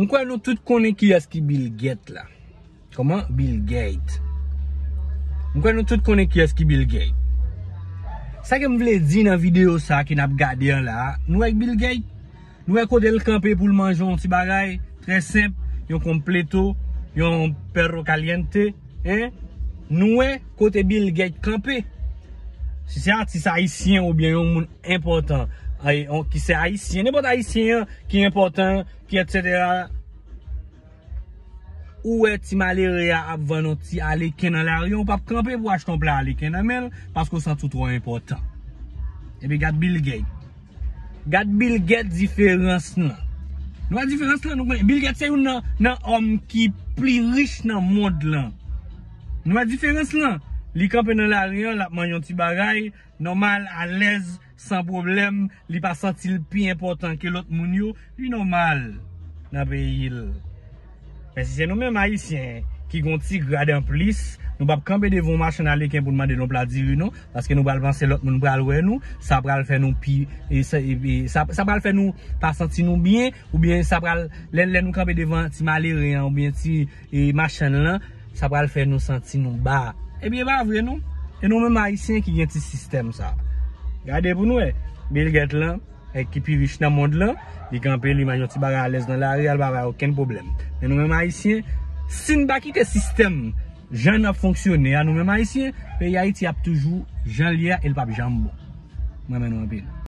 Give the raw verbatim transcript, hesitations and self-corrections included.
M kwè nou tout konnen kiyès ki Bill Gates la. Kòman? Bill Gates. M kwè nou tout konnen kiyès ki Bill Gates. Sa ke m vle di nan videyo sa ke n ap gade an la, nou wè Bill Gates? Nou wè kote l kanpe pou l manje yon ti bagay trè senp, yon completo, yon perro caliente, en? Nou wè kote Bill Gates kanpe. Si se atis ayisyen oubyen yon moun enpòtan, ay, on, ki se ayisyen, nenpòt ayisyen an ki enpòtan, ki etsetera, ou wè ti malere a ap vann yon ti aleken nan lari, ou p ap kanpe pou achte yon pla aleken nan men l, paske w santi w twò enpòtan. Epi gad Bill Gates. Gad Bill Gates diferans lan. Nou wè diferans lan, nou konnen Bill Gates se youn nan, nan òm ki pli rich nan mond lan. Nou wè diferans lan? Li kanpe nan lari an, l ap manje yon ti bagay, nòmal, alèz, san pwoblèm, li pa santi l pi enpòtan ke lòt moun yo, li nòmal nan peyi l. Men si se nou menm ayisyen ki gon ti grad anplis, nou p ap kanpe devan yon machann aleken pou n mande l yon pla diri non, paske nou pral panse lòt moun pral wè nou, sa pral fè nou pi, e sa, e, e, sa, sa pral fè nou pa santi nou byen, oubyen sa pral, lè, lè nou kanpe devan ti malere an, oubyen ti, e, machann lan, sa pral fè nou santi nou ba. Ebyen, e pa vre non. E nou menm ayisyen ki gen ti sistèm sa. Gade pou nou wè. Bill Gates lan, e ki pi rich nan mond lan, li kanpe, li manje yon ti bagay alèz nan lari a, l pa bay okenn pwoblèm. Men nou menm ayisyen, si n pa kite sistèm jan n ap fonksyone a, nou menm ayisyen, peyi Ayiti ap toujou jan l ye a e l p ap janm bon. Mwen renmen nou anpil.